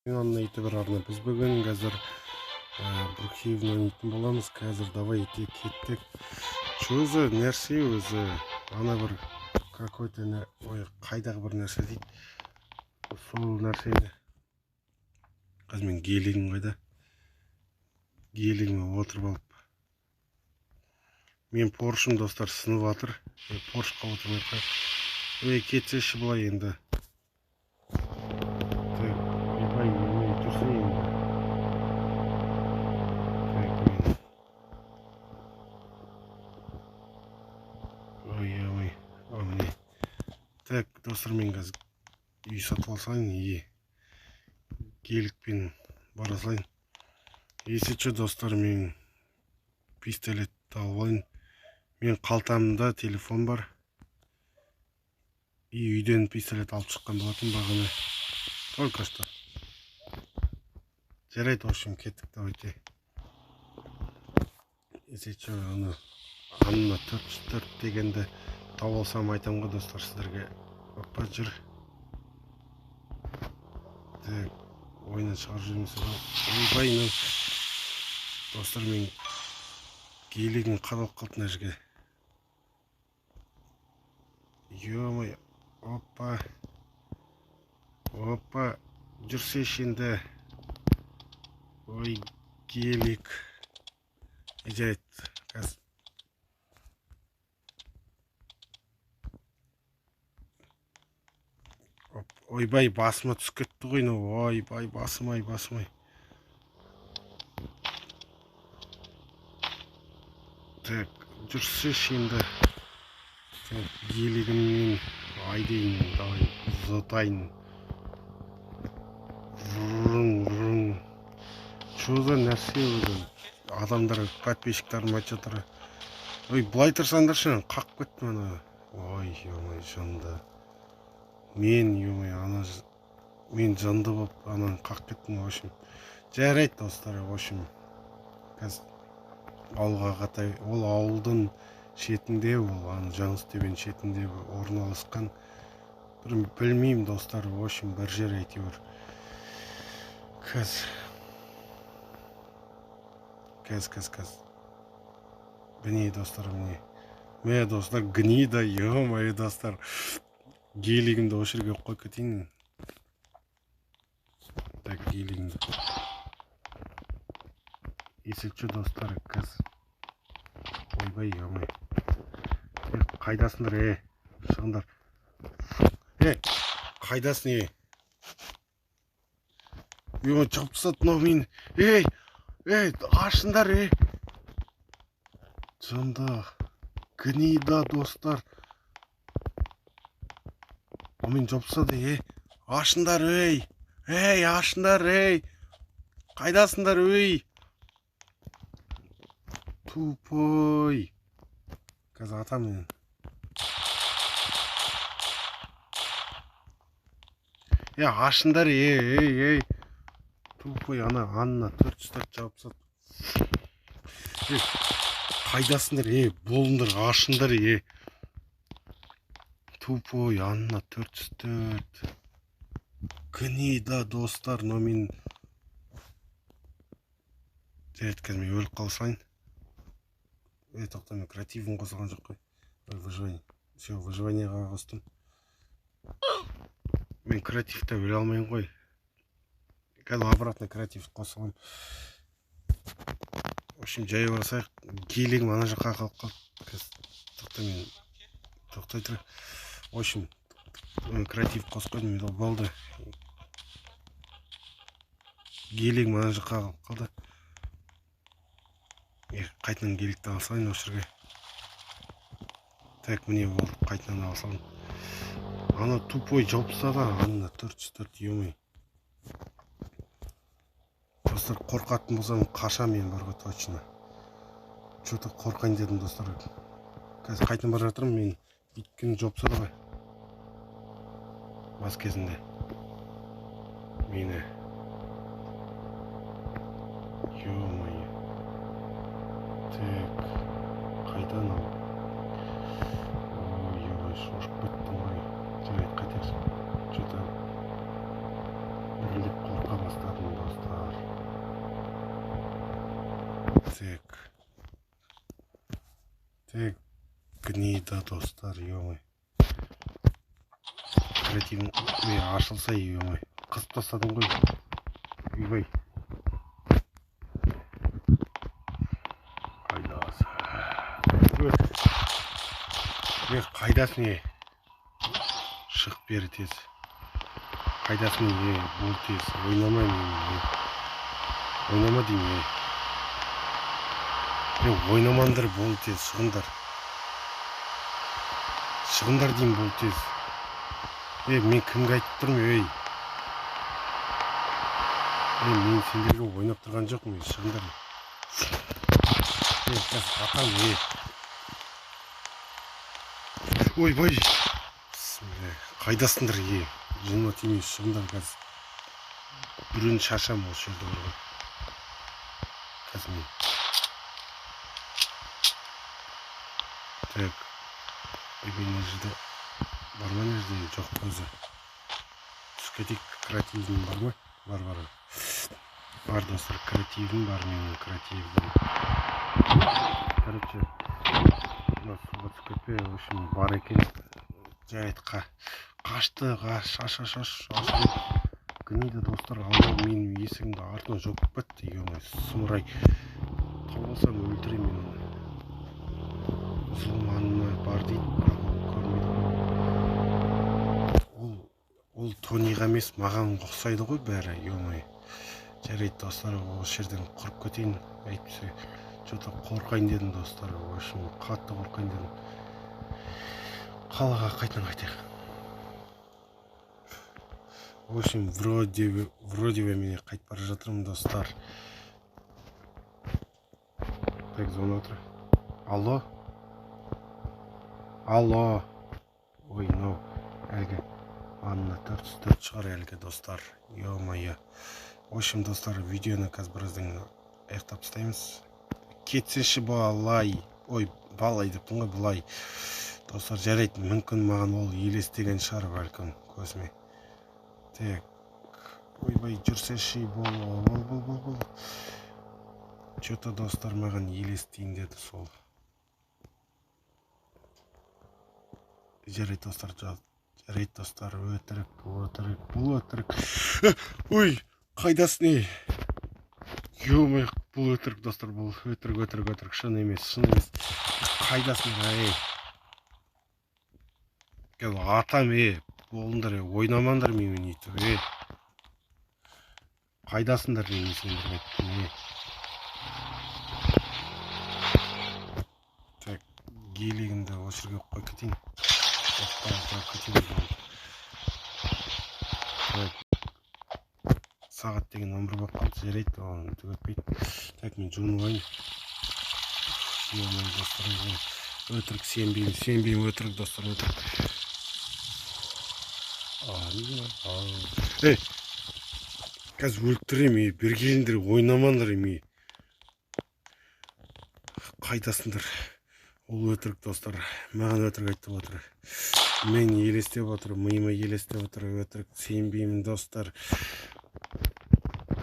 Анна ютубер арна. Біз бүгін қазір Брукхейвен ойнайтын боламыз. Қазір давайте кеттік. Что за нәрсе өзі? Ана бір какой-то ой, қайдағы бір нәрсе дейді. Сол нәрсені. Қазір мен гелигім қайда? Гелигіме отырып алып. Мен Поршым, достар, сынып жатыр. Поршқа отырмай қойып. Ой, кетсеші былай енді. Так, ойбай, ой, тұрса енді. Так, мен. Ой, ой, о, міне. Так, достар, мен қазір үй сатып алсайын, и геликпен бара салайын. Если что, достар, мен пистолетті алып алайын. Мен қалтамда телефон бар. И үйден пистолет алып шыққан болатын бағана. Только что. Жарайды, в общем, кеттік, давайте. Если что, аны Анна 404 дегенді тауып алсам айтамын ғой, достар, сіздерге. Опа, жүр. Так, ойыннан шығарып жібермесе ғой. Ойбай, мынау. Достар, мен гелигім қадалып қалды мына жерге. Ё-моё, опа. Опа, жүрсеші енді. Ой, гелик. Жарайды, қазір. Оп, ойбай, басыма түсіп кетті ғой мынау. Ойбай, басым ай, басым ай. Так, жүрсеші енді. Так, гелигіммен айдайын, давай, ұзатайын. Врун, врун. Что за нәрсе өзі? Адамдар, подписчиктарым айтып жатыр. Ой, былай тұрсаңдаршы, қақып кеттім ана. Ой, ё-моё, жынды. Мен, ё-моё, ана мен жынды болып ананы қақып кеттім, в общем. Жарайды, достар, в общем. Қазір ауылға қарай, ол ауылдың шетінде, ол ана Жаңғызтөбенің шетінде орналасқан. Бір білмеймін, достар, в общем, бір жер әйтеуір. Қазір. Қазір, қазір, қазір. Міне, достар, міне. Міне, достар, гнида, ё-моё, достар. Гелигімді осы жерге қойып кетейін. Так, гелигімді. Если что, достар, қазір. Ойбай, ё-моё. Қайдасыңдар, е? Шығыңдар. Е, қайдасың, е? Ё, жауып тастады мынау мені. Ей, ей, ашыңдар, ей. Жынды. Гнида, достар. Ол мені жауып тастады, ей. Ашыңдар, ей. Ей, ашыңдар, ей. Қайдасыңдар, ей. Тупой. Қазір атамын мен. Е, ашыңдар, ей, ей, ей. Тупой, ана, Анна 404 жауып тастады. Ей, қайдасыңдар, ей, болыңдар, ашыңдар, ей. Тупой, Анна 404. Гнида, достар, но мен жарайды, қазір мен өліп қала салайын. Ей, тоқта, мен креативім қосылған жоқ қой. Ой, выживание. Все, выживаниеға қостым. Мен креативті өле алмаймын ғой. Қазір обратно креатив қосыламын. В общем, жай барсақ, гелигім ана жаққа қалып қалды. Қазір тоқта, мен тоқтай тұр. В общем, мен креатив қосып қойдым, мен болды. Гелигім ана жаққа қалып қалды. Қайтадан геликті ала салайын осы жерге. Так, міне болды, қайтадан ала салдым. Ана тупой жауып тастады, ана 404, ё-моё. Достар, қорқатын болсам қашам мен бар ғой, точно. Чё-то қорқайын дедім, достар. Қазір қайтадан бара жатырмын мен, өйткені жауып тастады ғой. Бас кезінде. Мені. Ё-моё. Так, қайдан ал? Ой, ой, шошып кеттім ғой. Жарайды, қайтайық. Чё-то дірілдеп қорқа бастадым. Так. Так, гнида, достар, ё-моё. Креативің ашылса, ё-моё. Қысып тастадым ғой. Ойбай. Қайдасың? Е, қайдасың, е? Шық бері тез. Қайдасың, е? Бол тез. Ойнама менімен, е. Ойнама деймін, е. Е, ойнамаңдар, бол тез, шығыңдар. Шығыңдар деймін, бол тез. Е, мен кімге айтып тұрмын, ей? Е, мен сендерге ойнап тұрған жоқпын, е, шығыңдар. Е, қазір атам, е. Ойбай. Бісміллә. Қайдасыңдар, е? Жыныма тимей, шығыңдар қазір. Біреуін шашам осы жерде бар ғой. Қазір мен. Так. Ойбай, мына жерде бар ма, мына жерде жоқ өзі. Түсіп кетейік, креативім бар ма? Бар, бар. Бар, достар, креативім бар менің, креативім. Короче, мына суға түсіп кетпей, в общем, бар екен. Жарайды, қашты, қаш, аш, аш, аш, аш. Гнида, достар, анау менің есігімді артынан жауып кетті, ё-моё, сұмырай. Тауып алсам өлтіремін мен оны. Зұлманына бар дейді, бірақ ол көрмейді. Ол Тониға емес, маған ұқсайды ғой бәрі, ё-моё. Жарайды, достар, осы жерден құрып кетейін, әйтпесе чё-то қорқайын дедім, достар, в общем, қатты қорқайын дедім. Қалаға қайтадан қайтайық. В общем, вроде бы мен қайтып бара жатырмын, достар. Так, звонок отыр. Алло? Алло. Ой, мынау әлгі Анна 404 шығар әлгі, достар. Ё-моё. В общем, достар, видеоны қазір біраздан кейін аяқтап тастаймыз. Кетсеші балай. Ой, балай деппін ғой, былай. Достар, жарайды, мүмкін маған ол елестеген шығар, бәлкім, көзіме. Так. Ойбай, жүрсеші, бол, бол, бол, бол, бол. Чё-то, достар, маған елестейін деді сол. Жарайды, достар, жарайды, достар, өтірік, өтірік, бұл өтірік. Ой, қайдасың, ей? Ё-моё, бұл өтірік, достар, бұл өтірік, өтірік, өтірік, шын емес, шын емес. Қайдасың, ей? Кел, атам, ей, болыңдар, ей, ойнамаңдар менімен өйтіп, ей. Қайдасыңдар деймін сендерге айттым, ей. Так, гелигімді осы жерге қойып кетейін. Опа, жауып кетейін. Так, сағат деген 11 болып қалды, жарайды, оған түк өтпейді. Так, мен жуынып алайын. Ё-моё, достар, өтірік, сенбеймін, сенбеймін, өтірік, достар, өтірік. Ей, қазір өлтіремін, ей, бері келіңдер, ойнамаңдар, ей. Қайдасыңдар? Ол өтірік, достар, маған өтірік айтып отыр. Мен елестеп отыр, миыма елестеп отыр, өтірік, сенбеймін, достар.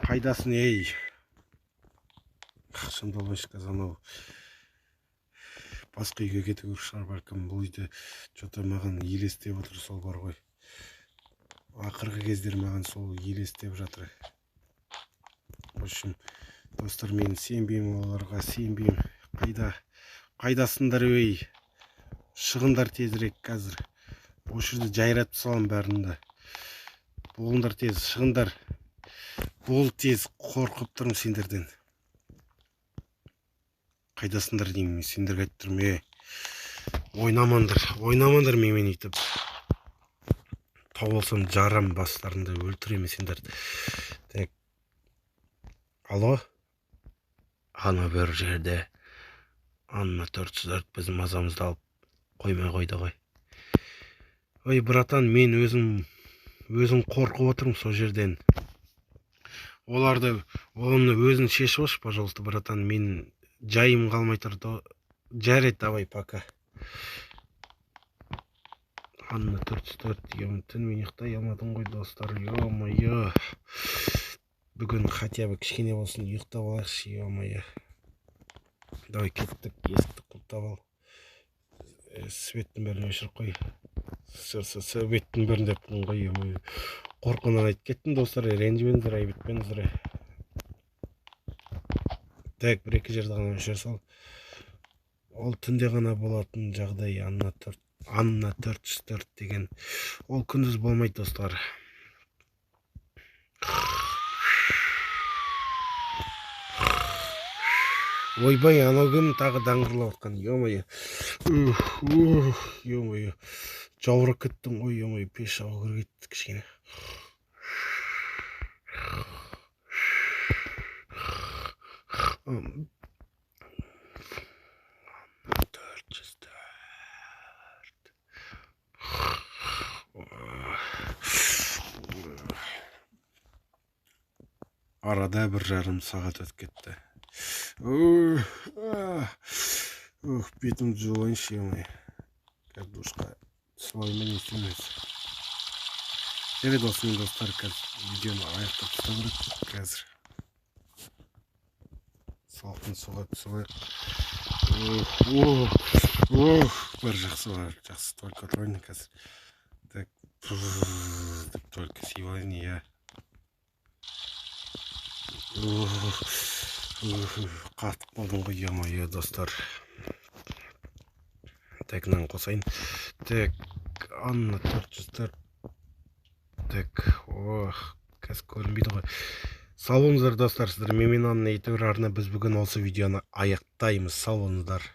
Қайдасың, ей? Ақшамды алайыншы қазір, анау басқа үйге кету керек шығар, бәлкім. Бұл үйде чё-то маған елестеп отыр сол бар ғой. Ақырғы кездері маған сол елестеп жатыр. В общем, достар, мен сенбеймін оларға, сенбеймін. Қайда? Қайдасыңдар, ей? Шығыңдар тезірек қазір. Осы жерде жайратып саламын бәрін де. Болыңдар тез, шығыңдар. Бол тез, қорқып тұрмын сендерден. Қайдасыңдар деймін, мен сендерге айтып тұрмын, ей. Ойнамаңдар, ойнамаңдар менімен өйтіп. Тауып алсам жарам бастарыңды, өлтіремін сендерді. Так. Алло? Ана бір жерде Анна 404 біздің мазамызды алып қоймай қойды ғой. Ой, братан, мен өзім қорқып отырмын сол жерден. Оларды, оны өзің шешіп алшы, пожалуйста, братан, мен жайым қалмай тұр. Жарайды, давай, пока. Анна 404 деген түнімен ұйықтай алмадым ғой, достар, ё-моё. Бүгін хотя бы кішкене болсын ұйықтап алайықшы, ё-моё. Давай кеттік, есікті құлыптап ал. Светтің бәрін өшіріп қой. Светтің бәрін деп ғой, қорқыннан айтып кеттім, достар, ренжімеңіздер, айып етпеңіздер. Так, бір екі жерді ғана өшіре сал. Ол түнде ғана болатын жағдай, Анна 404 деген. Ол күндіз болмайды, достар. Ойбай, анау кім тағы даңғырлап отқан, ё-моё. Ё-моё, жаурап кеттім ғой, ё-моё, пеш жағу керек еді кішкене. Арада 1,5 сағат өтіп кетті. Ух, бетімді жуайыншы, ё-моё. Қазір душқа түсіп алайын ба, не істеймін өзі. Жарайды, осымен, достар, қазір видеоны аяқтап тастау керек. Қазір салқын суға түсіп алайық. Ух, бәрі жақсы, бәрі жақсы. Только отырайын қазір. Так, деп только сүйіп алайын, иә. Қатып қалдым ғой, ё-моё, достар. Так, мынаны қосайын. Так, Анна 404. Так, ох, қазір көрінбейді ғой. Сау болыңыздар, достар, сіздер менімен Анна ютубер арна. Біз бүгін осы видеоны аяқтаймыз. Сау болыңыздар.